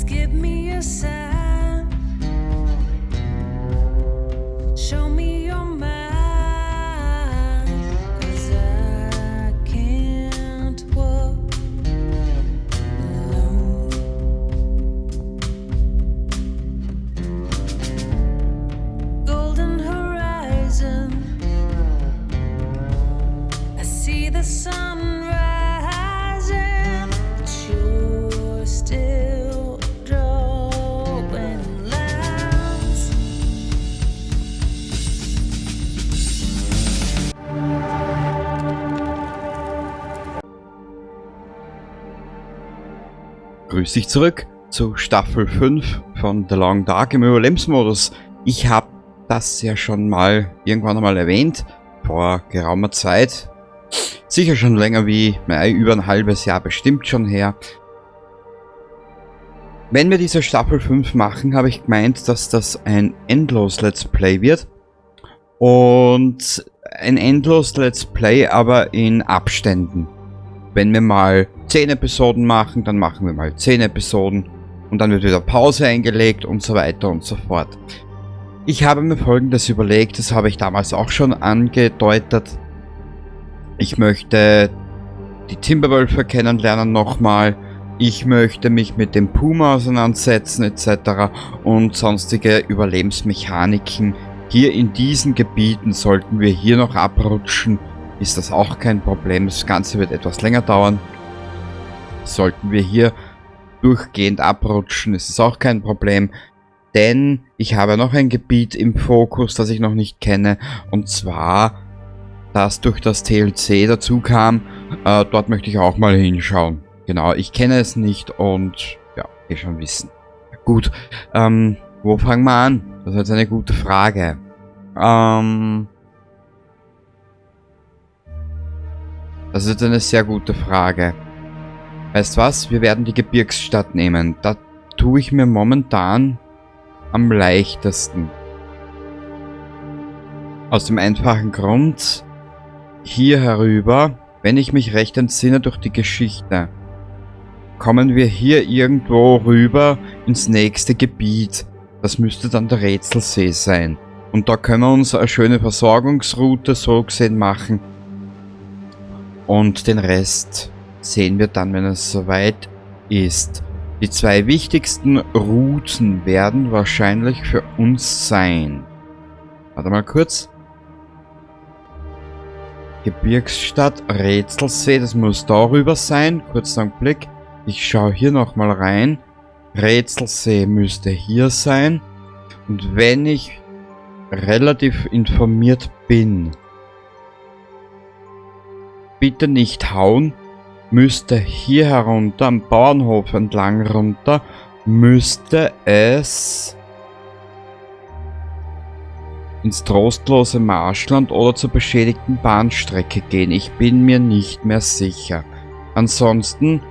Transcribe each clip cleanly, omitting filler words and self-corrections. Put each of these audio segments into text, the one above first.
Please give me a sign. Show me your mind. 'Cause I can't walk alone. Golden horizon. I see the sun rising, but you're still drawing lines. Grüß dich zurück zu Staffel 5 von The Long Dark im Überlebensmodus. Ich hab das ja schon mal irgendwann einmal erwähnt, vor geraumer Zeit. Sicher schon länger wie, naja, über ein halbes Jahr bestimmt schon her. Wenn wir diese Staffel 5 machen, habe ich gemeint, dass das ein endlos Let's Play wird. Und ein endlos Let's Play, aber in Abständen. Wenn wir mal 10 Episoden machen, dann machen wir mal 10 Episoden. Und dann wird wieder Pause eingelegt und so weiter und so fort. Ich habe mir Folgendes überlegt, das habe ich damals auch schon angedeutet. Ich möchte die Timberwölfe kennenlernen nochmal. Ich möchte mich mit dem Puma auseinandersetzen et cetera und sonstige Überlebensmechaniken. Hier in diesen Gebieten sollten wir hier noch abrutschen, ist das auch kein Problem. Das Ganze wird etwas länger dauern. Sollten wir hier durchgehend abrutschen, ist es auch kein Problem. Denn ich habe noch ein Gebiet im Fokus, das ich noch nicht kenne. Und zwar, das durch das DLC dazu kam. Dort möchte ich auch mal hinschauen. Genau, ich kenne es nicht und ja, eh schon wissen. Gut, wo fangen wir an? Das ist jetzt eine gute Frage. Das ist jetzt eine sehr gute Frage. Weißt was? Wir werden die Gebirgsstadt nehmen. Da tue ich mir momentan am leichtesten. Aus dem einfachen Grund, hier herüber, wenn ich mich recht entsinne durch die Geschichte, kommen wir hier irgendwo rüber ins nächste Gebiet. Das müsste dann der Rätselsee sein. Und da können wir uns eine schöne Versorgungsroute so gesehen machen. Und den Rest sehen wir dann, wenn es soweit ist. Die zwei wichtigsten Routen werden wahrscheinlich für uns sein. Warte mal kurz. Gebirgsstadt, Rätselsee, das muss darüber sein. Kurzer Blick. Ich schaue hier nochmal rein. Rätselsee müsste hier sein. Und wenn ich relativ informiert bin, bitte nicht hauen, müsste hier herunter, am Bauernhof entlang runter, müsste es ins trostlose Marschland oder zur beschädigten Bahnstrecke gehen. Ich bin mir nicht mehr sicher. Ansonsten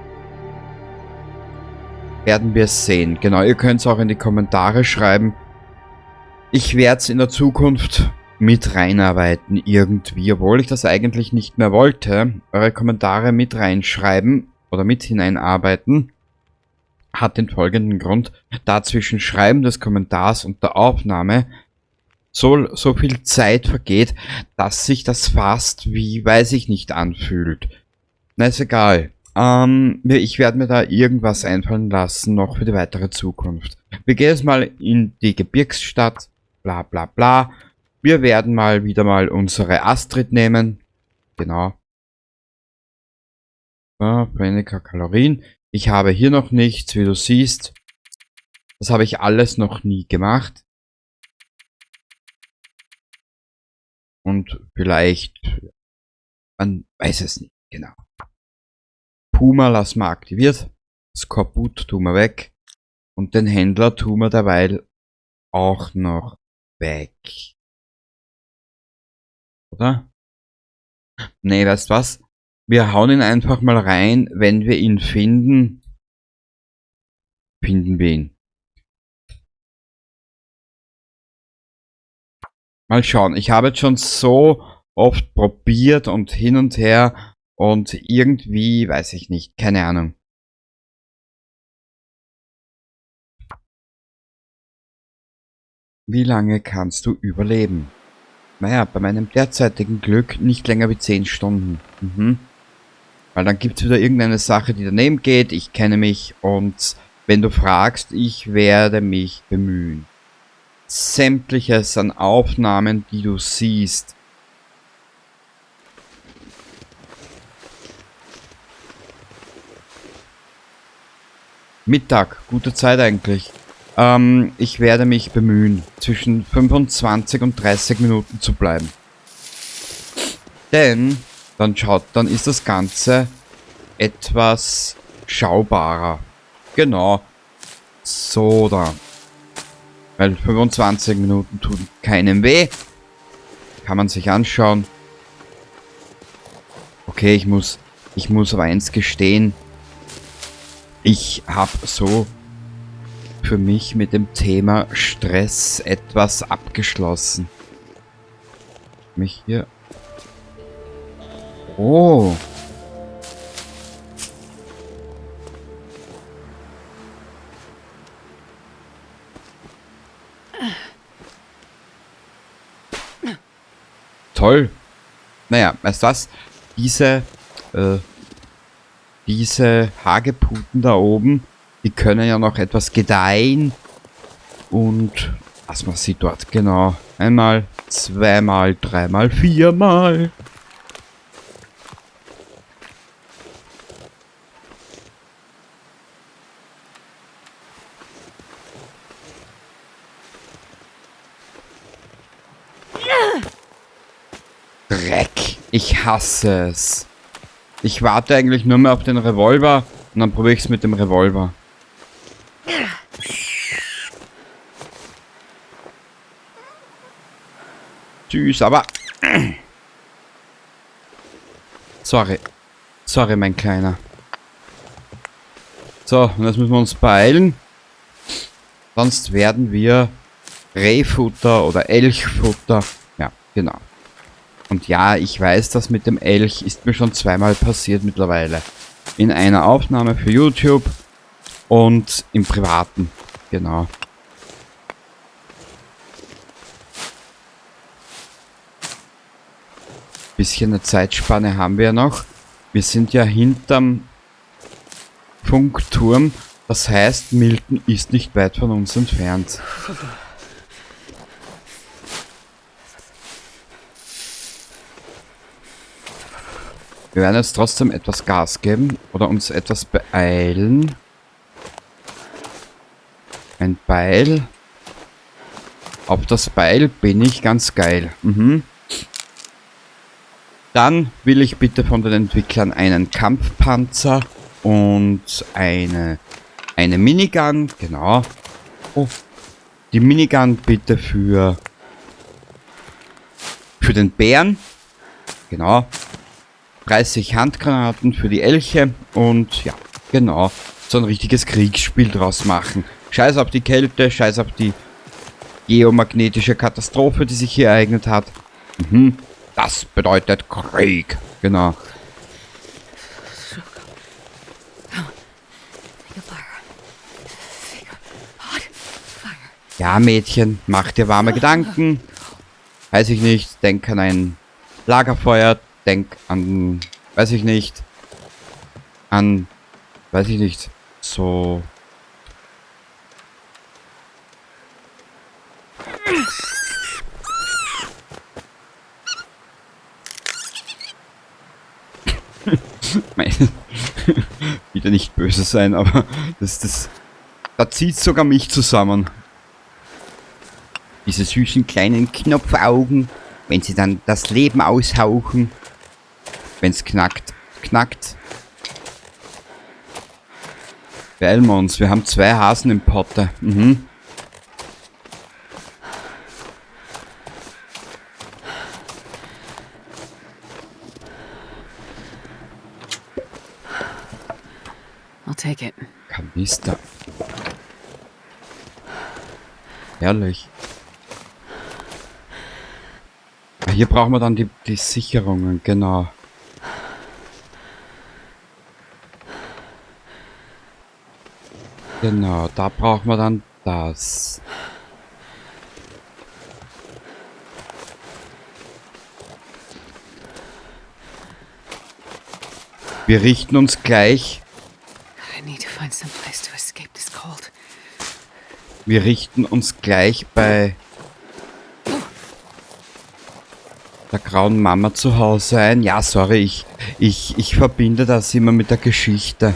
werden wir es sehen. Genau, ihr könnt's auch in die Kommentare schreiben. Ich werd's in der Zukunft mit reinarbeiten irgendwie, obwohl ich das eigentlich nicht mehr wollte. Eure Kommentare mit reinschreiben oder mit hineinarbeiten hat den folgenden Grund, da zwischen Schreiben des Kommentars und der Aufnahme so viel Zeit vergeht, dass sich das fast wie, weiß ich nicht, anfühlt. Na, ist egal. Ich werde mir da irgendwas einfallen lassen, noch für die weitere Zukunft. Wir gehen jetzt mal in die Gebirgsstadt, bla bla bla. Wir werden mal wieder mal unsere Astrid nehmen. Genau. So, weniger Kalorien. Ich habe hier noch nichts, wie du siehst. Das habe ich alles noch nie gemacht. Und vielleicht, man weiß es nicht genau. Puma lassen wir aktiviert. Skorbut tun wir weg. Und den Händler tun wir derweil auch noch weg. Oder? Nee, weißt was? Wir hauen ihn einfach mal rein, wenn wir ihn finden. Finden wir ihn. Mal schauen. Ich habe jetzt schon so oft probiert und hin und her und irgendwie, weiß ich nicht, keine Ahnung. Wie lange kannst du überleben? Naja, bei meinem derzeitigen Glück nicht länger wie 10 Stunden. Mhm. Weil dann gibt's wieder irgendeine Sache, die daneben geht. Ich kenne mich und wenn du fragst, ich werde mich bemühen. Sämtliches an Aufnahmen, die du siehst. Mittag, gute Zeit eigentlich. Ich werde mich bemühen, zwischen 25 und 30 Minuten zu bleiben. Denn dann ist das Ganze etwas schaubarer. Genau. So da. Weil 25 Minuten tun keinem weh. Kann man sich anschauen. Okay, ich muss aber eins gestehen. Ich hab so für mich mit dem Thema Stress etwas abgeschlossen. Mich hier... Oh. Toll. Naja, weißt du was? Diese Hagebutten da oben, die können ja noch etwas gedeihen. Und was man sieht dort, genau. Einmal, zweimal, dreimal, viermal. Dreck. Ich hasse es. Ich warte eigentlich nur mehr auf den Revolver und dann probiere ich's mit dem Revolver. Süß, aber... Sorry. Sorry, mein Kleiner. So, und jetzt müssen wir uns beeilen. Sonst werden wir Rehfutter oder Elchfutter. Ja, genau. Und ja, ich weiß, das mit dem Elch ist mir schon zweimal passiert mittlerweile. In einer Aufnahme für YouTube und im Privaten. Genau. Bisschen eine Zeitspanne haben wir ja noch. Wir sind ja hinterm Funkturm. Das heißt, Milton ist nicht weit von uns entfernt. Wir werden jetzt trotzdem etwas Gas geben oder uns etwas beeilen. Ein Beil. Auf das Beil bin ich ganz geil. Mhm. Dann will ich bitte von den Entwicklern einen Kampfpanzer und eine Minigun. Genau. Oh. Die Minigun bitte für den Bären. Genau. 30 Handgranaten für die Elche und ja, genau, so ein richtiges Kriegsspiel draus machen. Scheiß auf die Kälte, scheiß auf die geomagnetische Katastrophe, die sich hier ereignet hat. Mhm, das bedeutet Krieg, genau. Ja, Mädchen, mach dir warme Gedanken. Weiß ich nicht, denk an ein Lagerfeuer. Denk an, weiß ich nicht, an, weiß ich nicht, so. Wieder nicht böse sein, aber da zieht sogar mich zusammen. Diese süßen kleinen Knopfaugen, wenn sie dann das Leben aushauchen. Wenn's knackt, knackt. Beeilen wir uns. Wir haben 2 Hasen im Potte. Mhm. I'll take it. Kanister. Herrlich. Hier brauchen wir dann die Sicherungen, genau. Genau, da brauchen wir dann das. Wir richten uns gleich. I need to find some place to escape this cold. Wir richten uns gleich bei der grauen Mama zu Hause ein. Ja, sorry, ich verbinde das immer mit der Geschichte.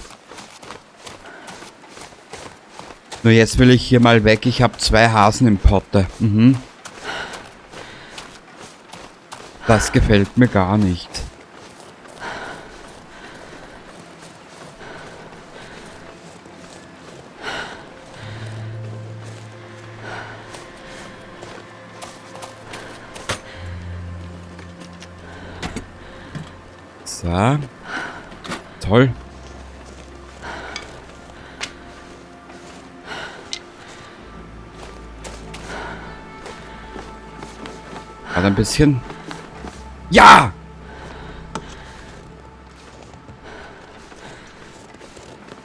Nur jetzt will ich hier mal weg. Ich hab 2 Hasen im Potte. Mhm. Das gefällt mir gar nicht. So. Toll. Warte ein bisschen. Ja!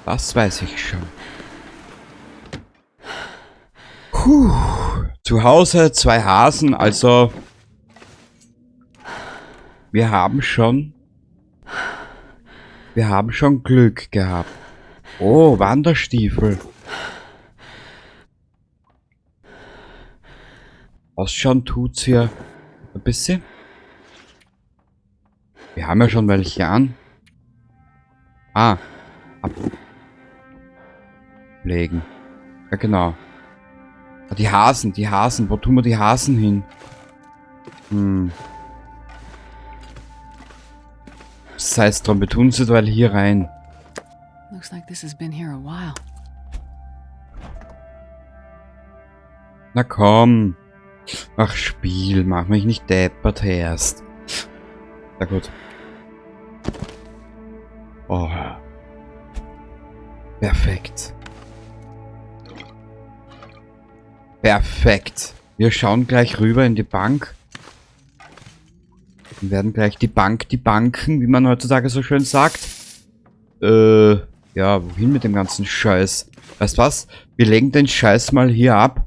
Das weiß ich schon. Puh. Zu Hause 2 Hasen, also wir haben schon, wir haben schon Glück gehabt. Oh, Wanderstiefel. Ausschauen tut's hier ein bisschen. Wir haben ja schon welche an. Ah. Ablegen. Ja, genau. Ah, die Hasen, die Hasen. Wo tun wir die Hasen hin? Hm. Sei es drum, wir tun sie weil hier rein. Looks like this has been here a while. Na komm. Ach Spiel, mach mich nicht deppert erst. Na gut. Oh. Perfekt. Perfekt. Wir schauen gleich rüber in die Bank. Wir werden gleich die Bank, die Banken, wie man heutzutage so schön sagt. Ja, wohin mit dem ganzen Scheiß? Weißt du was? Wir legen den Scheiß mal hier ab.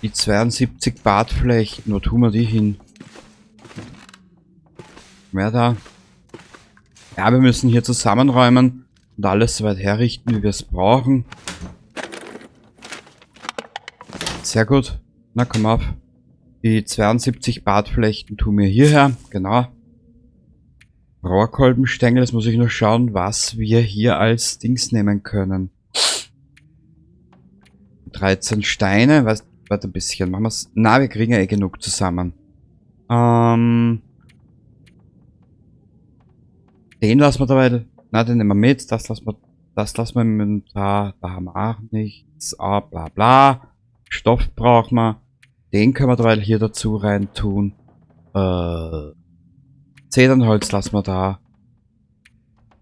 Die 72 Bartflechten, wo tun wir die hin? Mehr da. Ja, wir müssen hier zusammenräumen und alles soweit herrichten, wie wir es brauchen. Sehr gut. Na, komm auf. Die 72 Bartflechten tun wir hierher. Genau. Rohrkolbenstängel, das muss ich noch schauen, was wir hier als Dings nehmen können. 13 Steine, was, warte ein bisschen, machen wir's. Na, wir kriegen ja eh genug zusammen. Den lassen wir dabei. Na, den nehmen wir mit. Das lassen wir, das lassen wir im Inventar. Da haben wir auch nichts. Ah, bla bla. Stoff brauchen wir. Den können wir dabei hier dazu rein tun. Zedernholz lassen wir da.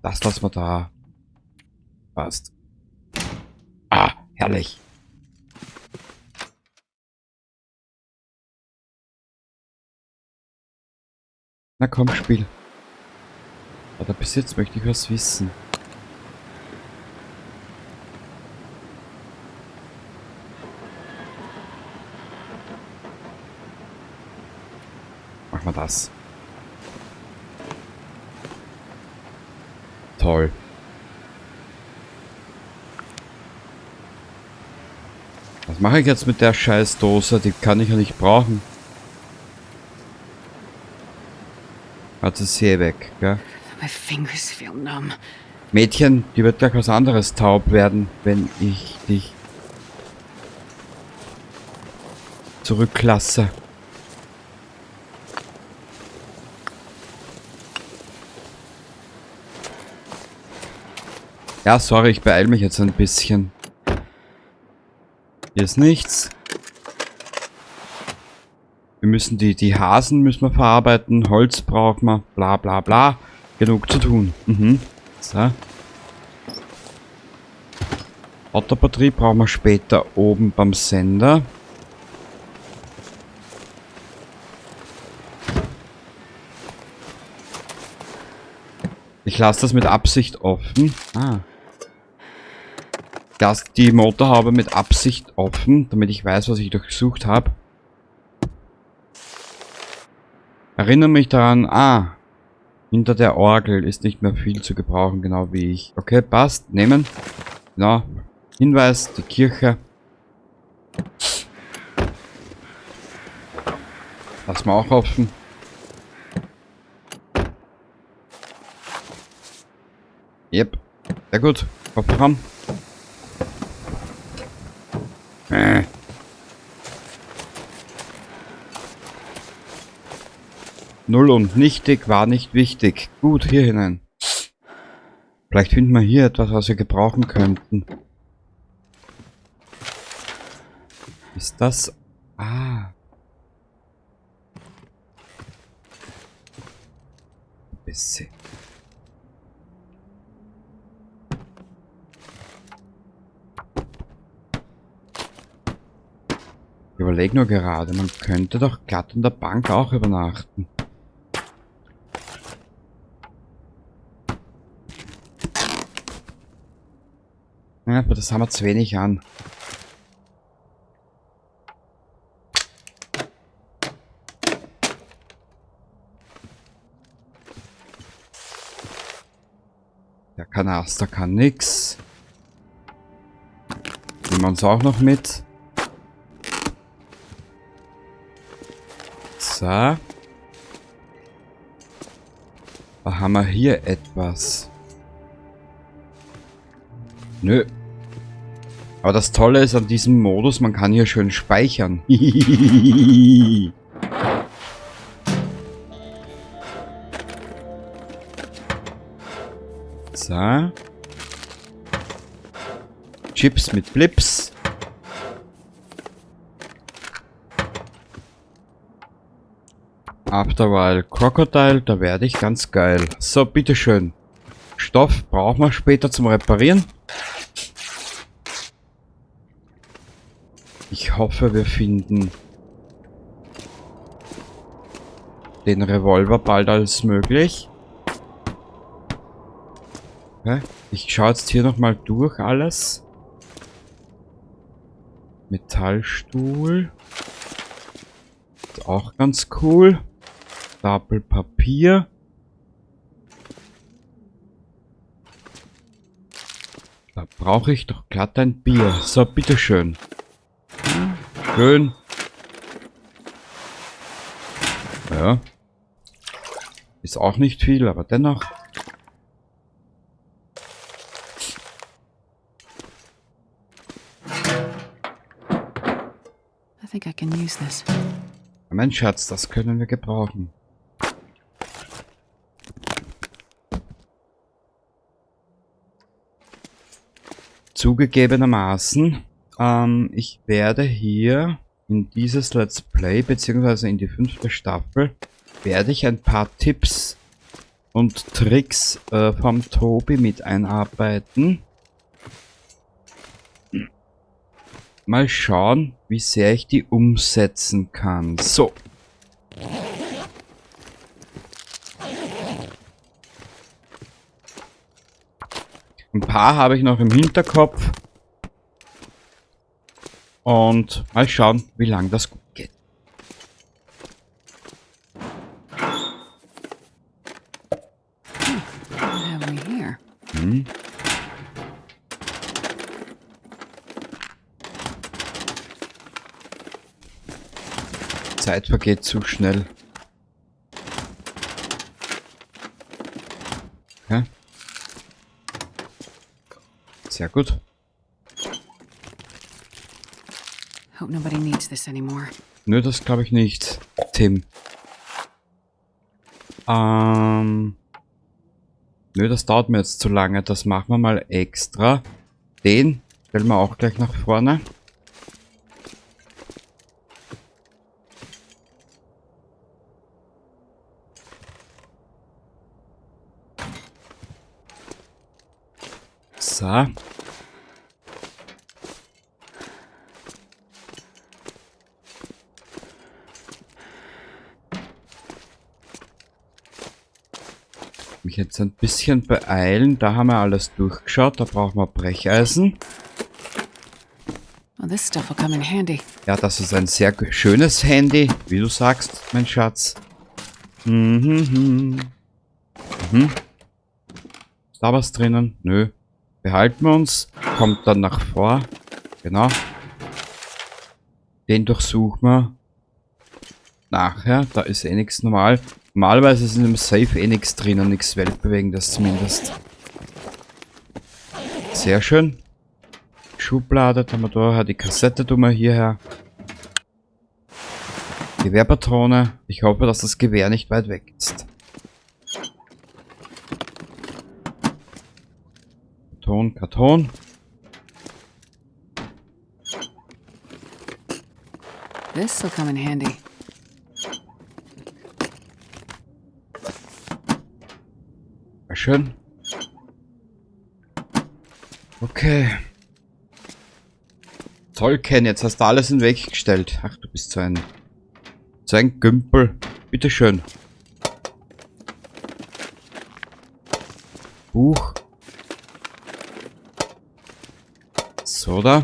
Das lassen wir da. Passt. Ah, herrlich. Na komm, Spiel. Warte, bis jetzt möchte ich was wissen. Machen wir das. Toll. Was mache ich jetzt mit der Scheißdose? Die kann ich ja nicht brauchen. Also ist sie eh weg, gell? My fingers feel numb. Mädchen, die wird gleich was anderes taub werden, wenn ich dich zurücklasse. Ja, sorry, ich beeil mich jetzt ein bisschen. Hier ist nichts. Wir müssen die Hasen müssen wir verarbeiten, Holz brauchen wir, bla bla bla. Genug zu tun. So. Autobatterie brauchen wir später oben beim Sender. Ich lasse das mit Absicht offen. Ah. Ich lasse die Motorhaube mit Absicht offen, damit ich weiß, was ich durchsucht habe. Erinnere mich daran, ah, hinter der Orgel ist nicht mehr viel zu gebrauchen, genau wie ich. Okay, passt, nehmen. Genau, Hinweis, die Kirche. Lassen wir auch offen. Yep, sehr gut. Kofferraum. Null und nichtig war nicht wichtig. Gut, hier hinein. Vielleicht finden wir hier etwas, was wir gebrauchen könnten. Ist das... Ah. Bisschen. Ich überlege nur gerade, man könnte doch glatt in der Bank auch übernachten. Ja, aber das haben wir zu wenig an. Der Kanaster kann nix. Nehmen wir uns auch noch mit. So. Da haben wir hier etwas. Nö. Aber das Tolle ist an diesem Modus, man kann hier schön speichern. So. Chips mit Blips. After While Crocodile, da werde ich ganz geil. So, bitteschön. Stoff brauchen wir später zum Reparieren. Ich hoffe, wir finden den Revolver bald als möglich. Okay. Ich schaue jetzt hier nochmal durch alles. Metallstuhl. Ist auch ganz cool. Stapel Papier. Da brauche ich doch glatt ein Bier. So, bitteschön. Schön. Ja. Ist auch nicht viel, aber dennoch. I think I can use this. Mein Schatz, das können wir gebrauchen. Zugegebenermaßen, ich werde hier in dieses Let's Play, beziehungsweise in die 5. Staffel, werde ich ein paar Tipps und Tricks vom Tobi mit einarbeiten. Mal schauen, wie sehr ich die umsetzen kann. So. Ein paar habe ich noch im Hinterkopf. Und mal schauen, wie lange das gut geht. Hm. Zeit vergeht zu schnell. Okay. Sehr gut. Hope nobody needs this anymore. Nö, das glaub ich nicht, Tim. Nö, das dauert mir jetzt zu lange. Das machen wir mal extra. Den stellen wir auch gleich nach vorne. So. mich jetzt ein bisschen beeilen. Da haben wir alles durchgeschaut. Da brauchen wir Brecheisen. Well, this stuff will come in handy. Ja, das ist ein sehr schönes Handy, wie du sagst, mein Schatz. Mhm. Mhm. Ist da was drinnen? Nö. Behalten wir uns. Kommt dann nach vor. Genau. Den durchsuchen wir nachher. Da ist eh nichts normal. Normalerweise ist in dem Safe eh nichts drinnen, nichts Weltbewegendes zumindest. Sehr schön. Schublade, da haben wir da, die Kassette tun wir hierher. Gewehrpatrone. Ich hoffe, dass das Gewehr nicht weit weg ist. Karton, Karton. This will come in handy. Sehr schön. Okay. Toll, Ken, jetzt hast du alles in den Weg gestellt. Ach, du bist so ein Gümpel. Bitteschön. Buch. So, da.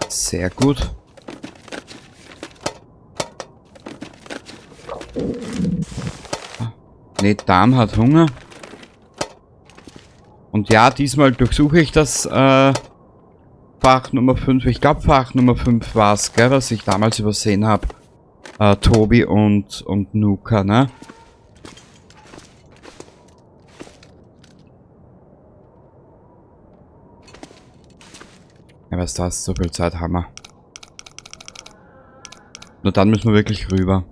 Sehr gut. Ne, Darm hat Hunger. Und ja, diesmal durchsuche ich das Fach Nummer 5. Ich glaub, Fach Nummer 5 war's, gell, was ich damals übersehen hab. Tobi und Nuka, ne? Ja, was das? So viel Zeit haben wir. Nur dann müssen wir wirklich rüber.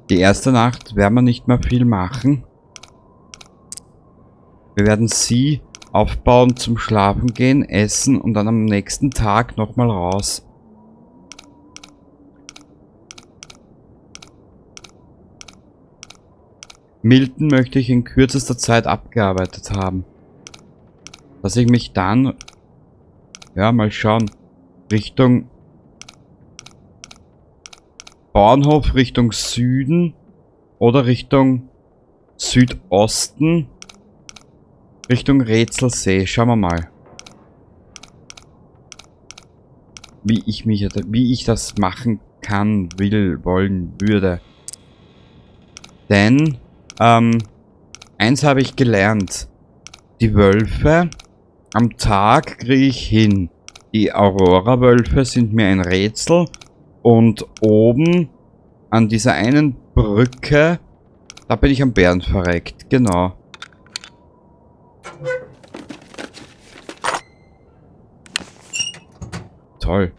Die erste Nacht werden wir nicht mehr viel machen. Wir werden sie aufbauen, zum Schlafen gehen, essen und dann am nächsten Tag nochmal raus. Milton möchte ich in kürzester Zeit abgearbeitet haben. Dass ich mich dann, ja, mal schauen, Richtung Bauernhof, Richtung Süden oder Richtung Südosten, Richtung Rätselsee. Schauen wir mal, wie ich das machen kann, will, wollen würde. Denn, eins habe ich gelernt. Die Wölfe am Tag kriege ich hin. Die Aurora-Wölfe sind mir ein Rätsel. Und oben an dieser einen Brücke, da bin ich am Bären verreckt. Genau. Toll.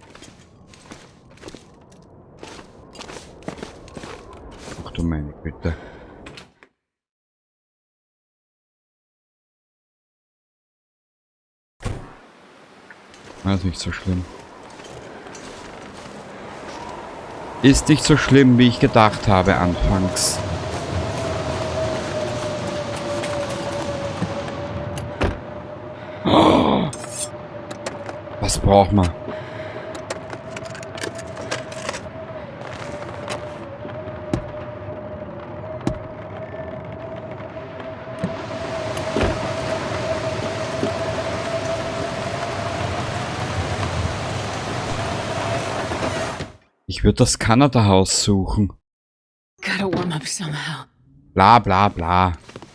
Ach du meine Güte. Das ist nicht so schlimm. Ist nicht so schlimm, wie ich gedacht habe anfangs. Oh, was braucht man? Ich würde das Kanada-Haus suchen. Gotta warm up somehow. Bla bla bla.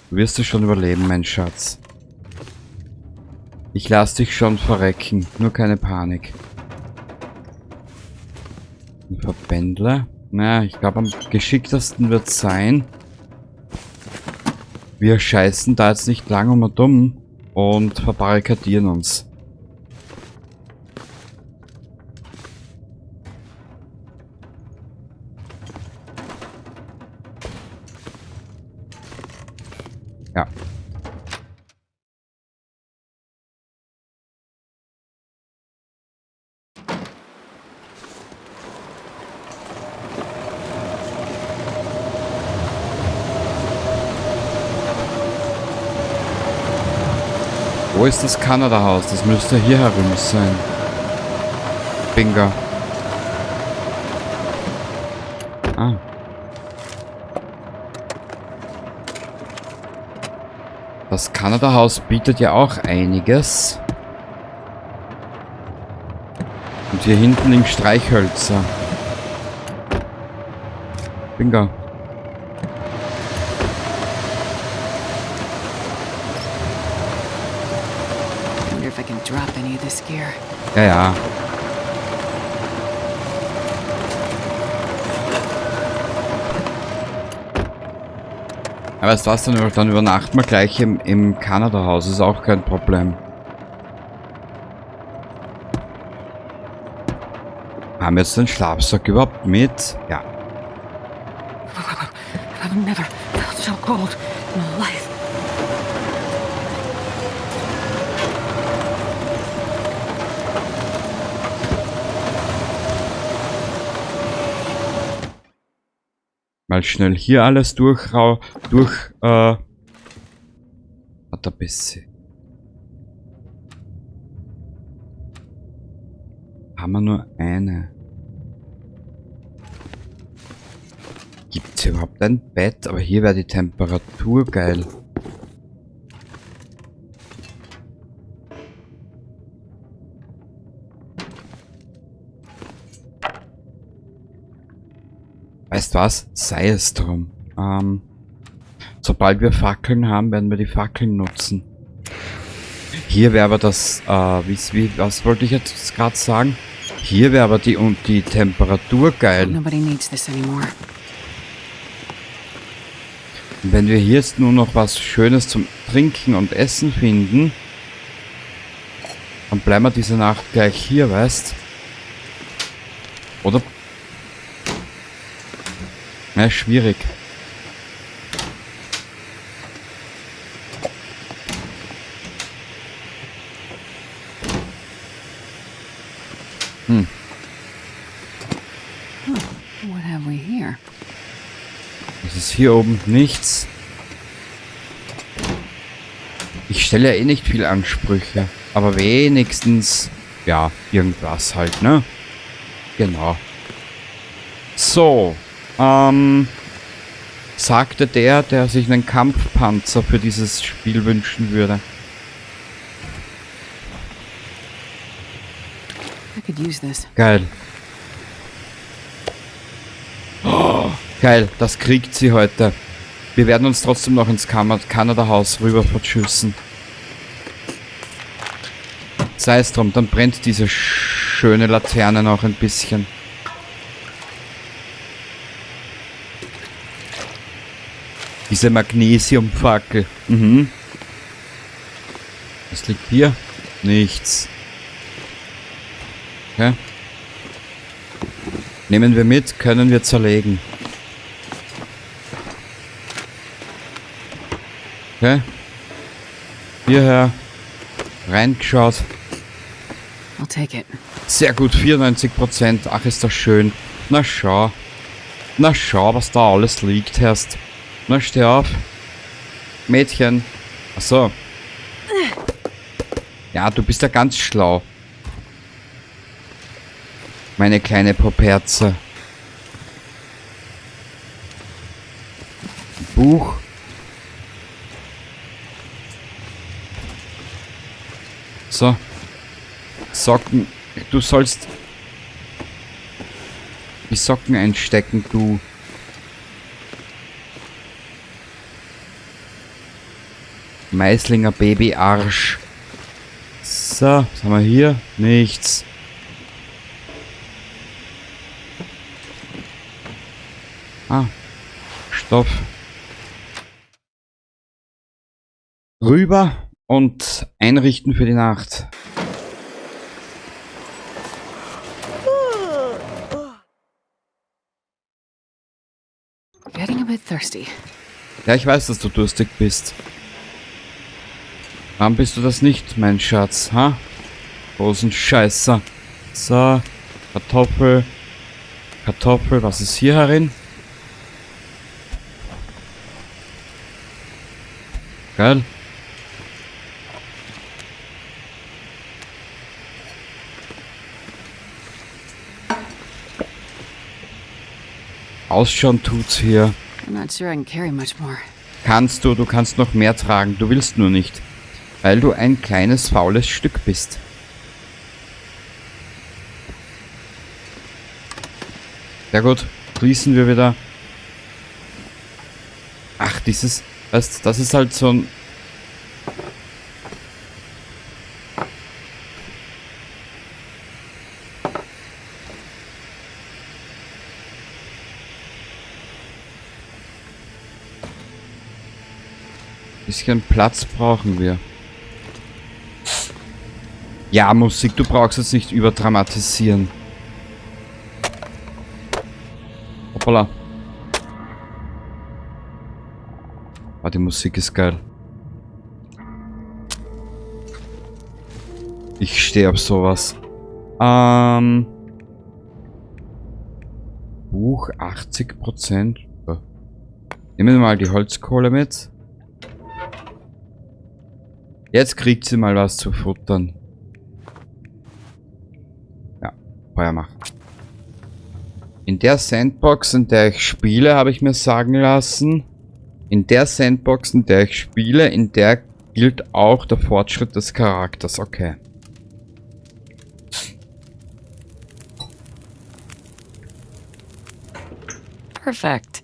Du wirst es schon überleben, mein Schatz. Ich lass dich schon verrecken. Nur keine Panik. Ein Verbändler. Naja, ich glaub, am geschicktesten wird's sein. Wir scheißen da jetzt nicht lang um und dumm und verbarrikadieren uns. Ja. Wo ist das Kanada-Haus? Das müsste hier herum sein. Bingo. Ah. Das Kanada-Haus bietet ja auch einiges. Und hier hinten liegen Streichhölzer. Bingo. Wonder if I can drop any of this gear. Ja, ja. Aber weißt du was, dann übernachten wir gleich im Kanada-Haus, ist auch kein Problem. Haben wir jetzt den Schlafsack überhaupt mit? Ja. I've never felt so cold in my life. Mal schnell hier alles durch hat er bisschen. Haben wir nur eine. Gibt's hier überhaupt ein Bett? Aber hier wäre die Temperatur geil. Weißt du was? Sei es drum. Sobald wir Fackeln haben, werden wir die Fackeln nutzen. Hier wäre aber das, was wollte ich jetzt gerade sagen? Hier wäre aber die Temperatur geil. Nobody needs this anymore. Und wenn wir hier jetzt nur noch was Schönes zum Trinken und Essen finden, dann bleiben wir diese Nacht gleich hier, weißt? Oder? Na, schwierig. What have we here? Das ist hier oben nichts. Ich stelle ja eh nicht viel Ansprüche, aber wenigstens, ja, irgendwas halt, ne? Genau. So, sagte der, der sich einen Kampfpanzer für dieses Spiel wünschen würde. I could use this. Geil. Oh, geil, das kriegt sie heute. Wir werden uns trotzdem noch ins Kanada-Haus rüber verschüssen. Sei es drum, dann brennt diese schöne Laterne noch ein bisschen. Diese Magnesiumfackel. Mhm. Was liegt hier? Nichts. Okay. Nehmen wir mit, können wir zerlegen. Okay. Hierher. Reingeschaut. I'll take it. Sehr gut, 94%. Ach, ist das schön. Na schau. Na schau, was da alles liegt, Herrst. Na, steh auf. Mädchen. Ach so. Ja, du bist ja ganz schlau. Meine kleine Poperze. Buch. So. Socken. Du sollst die Socken einstecken, du. Maislinger Babyarsch. So, was haben wir hier? Nichts. Ah, Stoff. Rüber und einrichten für die Nacht. Getting a bit thirsty. Ja, ich weiß, dass du durstig bist. Warum bist du das nicht, mein Schatz, ha? Großen Scheißer. So, Kartoffel. Kartoffel, was ist hier herin? Geil. Ausschauen tut's hier. I'm not sure I can carry much more. Kannst du, du kannst noch mehr tragen, du willst nur nicht. Weil du ein kleines, faules Stück bist. Sehr gut, schließen wir wieder. Ach, dieses, weißt, das ist halt so ein... Bisschen Platz brauchen wir. Ja, Musik, du brauchst es nicht überdramatisieren. Hoppala. Ah, die Musik ist geil. Ich stehe auf sowas. Buch 80%. Ja. Nehmen wir mal die Holzkohle mit. Jetzt kriegt sie mal was zu futtern. Ja, Feuer machen. In der Sandbox, in der ich spiele, habe ich mir sagen lassen, in der Sandbox, in der ich spiele, in der gilt auch der Fortschritt des Charakters. Okay. Perfect.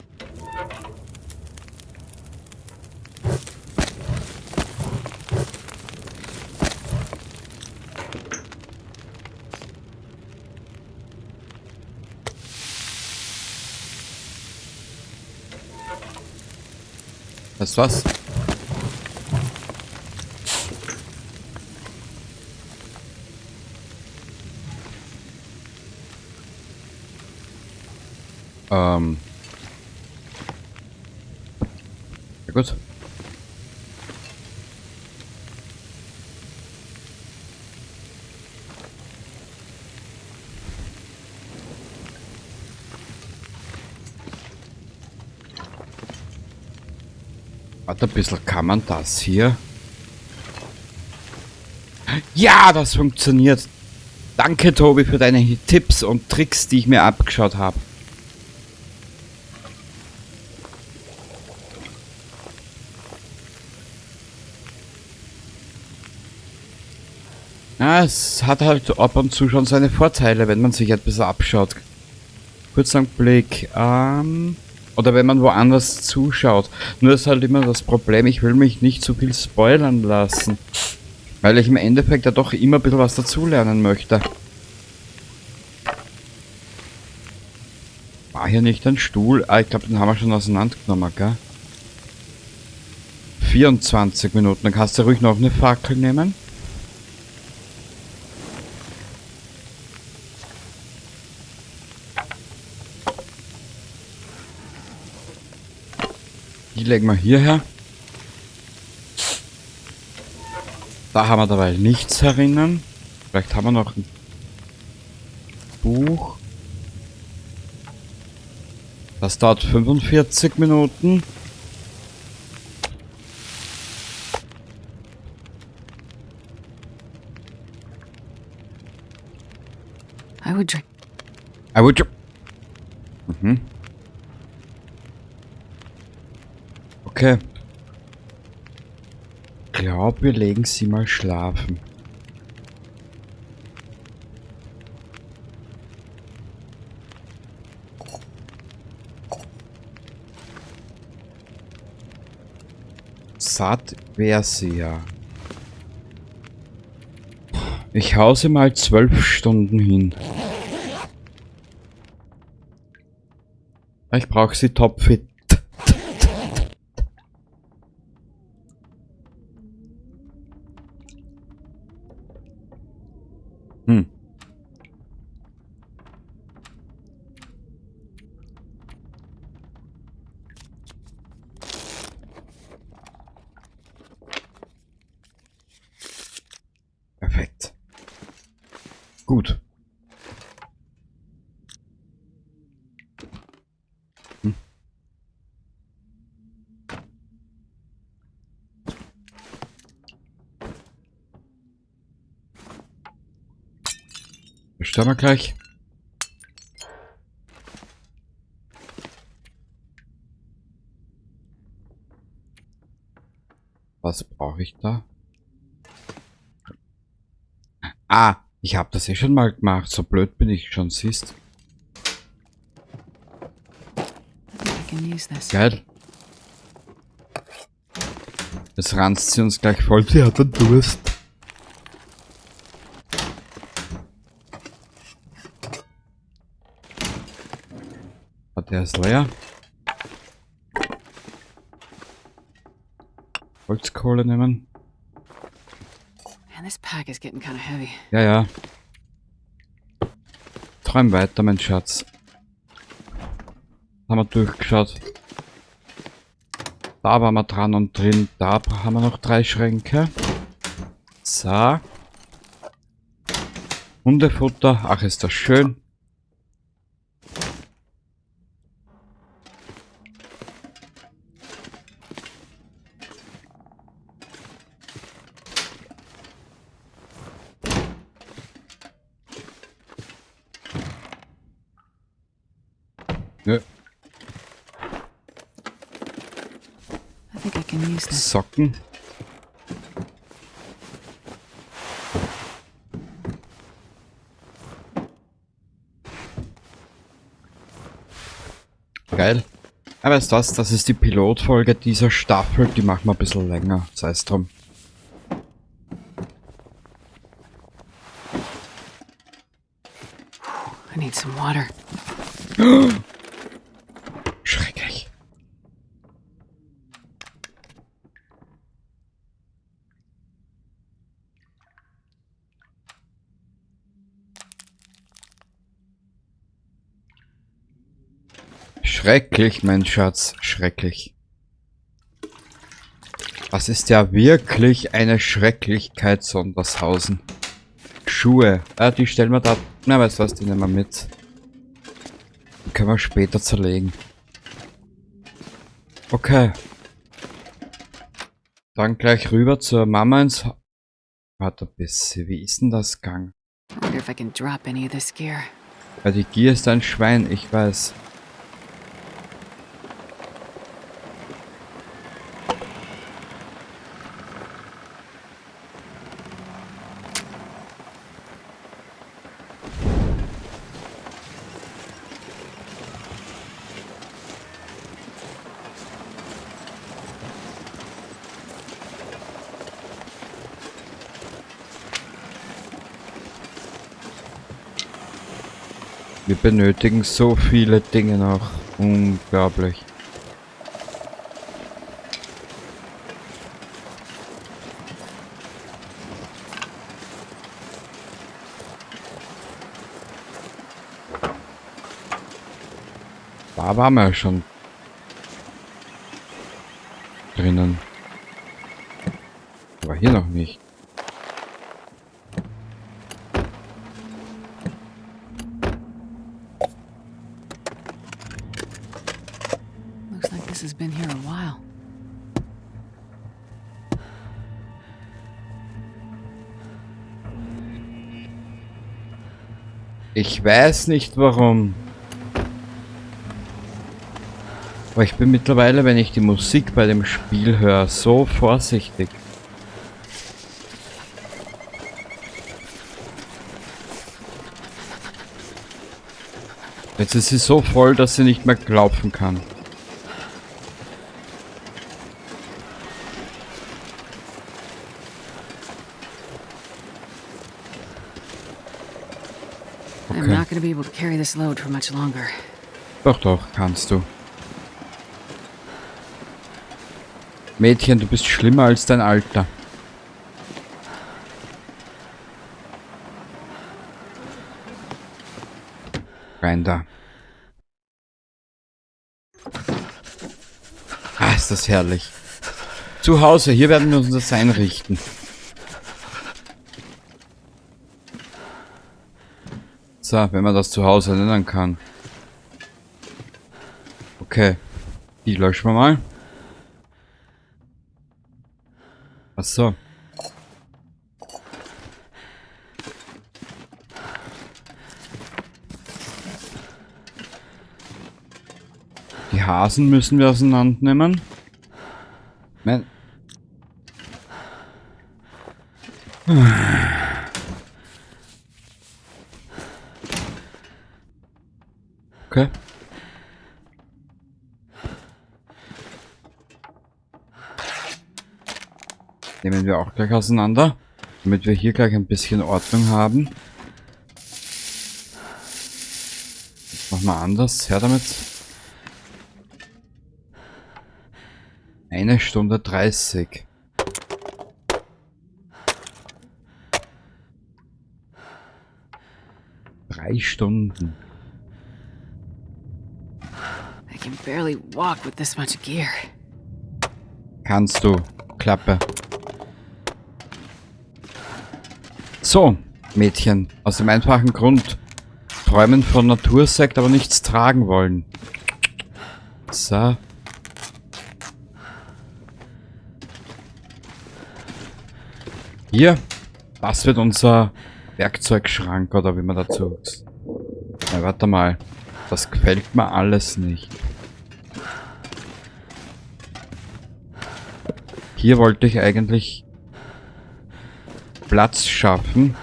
Weißt du was? Ja gut. Warte ein bisschen, kann man das hier? Ja, das funktioniert. Danke, Tobi, für deine Tipps und Tricks, die ich mir abgeschaut habe. Ja, es hat halt ab und zu schon seine Vorteile, wenn man sich etwas abschaut. Kurzer Blick, oder wenn man woanders zuschaut. Nur ist halt immer das Problem, ich will mich nicht zu viel spoilern lassen. Weil ich im Endeffekt ja doch immer ein bisschen was dazulernen möchte. War hier nicht ein Stuhl? Ah, ich glaub, den haben wir schon auseinandergenommen, gell? 24 Minuten. Dann kannst du ruhig noch eine Fackel nehmen. Die legen wir hierher. Da haben wir dabei nichts herinnen. Vielleicht haben wir noch ein Buch. Das dauert 45 Minuten. I would drink. I would drink. Okay. Ich glaub, wir legen sie mal schlafen. Satt wär sie ja. Ich hau sie mal 12 Stunden hin. Ich brauch sie topfit. Perfekt. Gut. Bestellen wir gleich. Brauche ich da? Ah, ich habe das eh schon mal gemacht. So blöd bin ich schon, siehst. Geil. Jetzt ranzt sie uns gleich voll. Sie hat einen Durst. Der ist leer. Holzkohle nehmen. Man, this pack is getting kind of heavy. Ja, ja. Träum weiter, mein Schatz. Haben wir durchgeschaut. Da waren wir dran und drin. Da haben wir noch 3 Schränke. So. Hundefutter. Ach, ist das schön. Nö. I think I can use this. Socken. Geil. Aber weißt du was, das ist die Pilotfolge dieser Staffel, die machen wir ein bisschen länger, sei es drum. I need some water. Schrecklich. Schrecklich, mein Schatz, schrecklich. Das ist ja wirklich eine Schrecklichkeit, Sondershausen. Schuhe. Ah, die stellen wir da. Na, weißt du was, die nehmen wir mit. Die können wir später zerlegen. Okay. Dann gleich rüber zur Mama ins Ha-, Warte ein bisschen, wie ist denn das gegangen? I wonder if I can drop any of this gear. Ja, die Gier ist ein Schwein, ich weiß. Wir benötigen so viele Dinge noch. Unglaublich. Da waren wir ja schon drinnen. Aber hier noch nicht. Looks like this has been here a while. Ich weiß nicht warum. Aber ich bin mittlerweile, wenn ich die Musik bei dem Spiel höre, so vorsichtig. Jetzt ist sie so voll, dass sie nicht mehr laufen kann. I'm Okay. not going to be able to carry this load for much longer. Doch, doch, kannst du. Mädchen, du bist schlimmer als dein Alter. Rein da. Ah, ist das herrlich. Zu Hause, hier werden wir uns das einrichten. So, wenn man das zu Hause nennen kann. Okay. Die löschen wir mal. Ach so. Die Hasen müssen wir auseinandernehmen. Nein. Okay. Nehmen wir auch gleich auseinander, damit wir hier gleich ein bisschen Ordnung haben. Machen wir anders. Her damit. 1 Stunde 30. 3 Stunden. I can barely walk with this much gear. Kannst du. Klappe. So, Mädchen. Aus dem einfachen Grund. Träumen von Natursekt, aber nichts tragen wollen. So. Hier. Das wird unser Werkzeugschrank oder wie man dazu sagt. Na, warte mal. Das gefällt mir alles nicht. Hier wollte ich eigentlich Platz schaffen.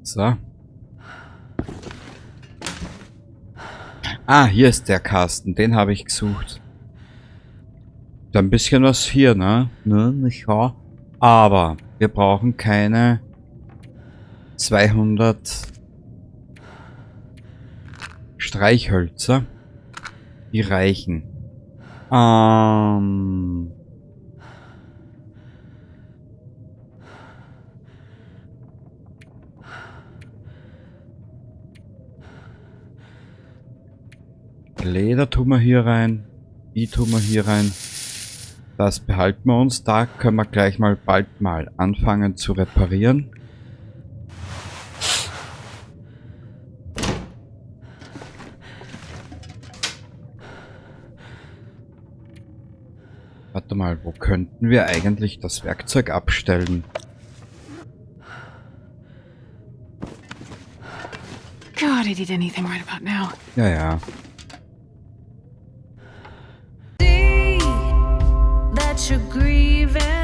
So. Ah, hier ist der Kasten. Den habe ich gesucht. Da ein bisschen was hier, ne? Ne, nicht wahr? Aber wir brauchen keine 200 Streichhölzer. Die reichen. Leder tun wir hier rein. Die tun wir hier rein. Das behalten wir uns. Da können wir gleich mal bald mal anfangen zu reparieren. Warte mal, wo könnten wir eigentlich das Werkzeug abstellen? God, I'd eat anything right about now. Ja, ja. That you're grieving.